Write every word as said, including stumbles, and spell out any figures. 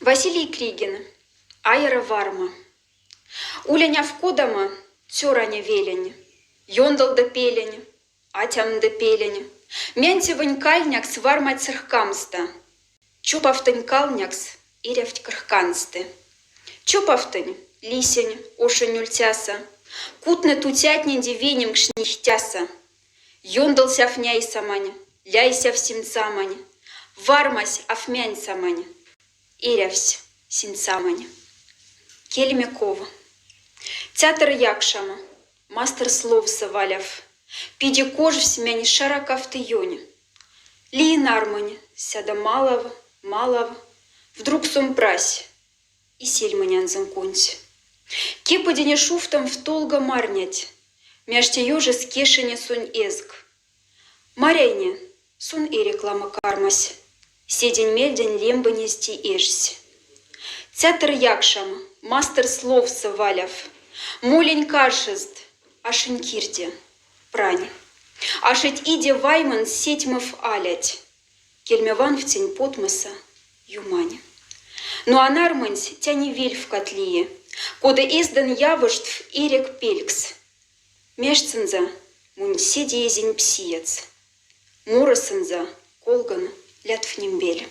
Василий Кригин. Айра варма. Улень аф кода ма, цёране велень, ёндол да пелень, атям да пелень. Мянтевонь кальнякс варматьс рхкамста. Чопавтонь калнякс эрявть крхканстэ. Чопавтонь лисень ошонь ультяса, кутны тутятненди венемкшнихтяса. Ёндолсь аф няйсамань, ляйсь аф синсамань, вармась аф мяньсамань, эрявсь синсамань. Кельме ков. Театр якшама, мастер словса валяв, пиди кожвсь мянь шара кафты ёнь. Лии нармонь, сяда малав, малав, вдруг сом прась и сельмонь анзын консь. Кеподине шуфтом втолга марнять, мяште ёжес кешене сонь эзк. Маряйне, сон эрекламо кармась, седень мельдень лембынезди эжсь. Театр якшама, мастер словса валяв, молень каршест, ашинь кирде, прань. Ашить иде ваймонь сетьмов алять. Кельме ванфтень потмоса юмань. Но а нармоньсь тяни вельфкат лии, кода эздын явоштф эрек пелькс. Мяштьсынза мунь седи эзинь псиец. Моросынза колган лятф нимбель.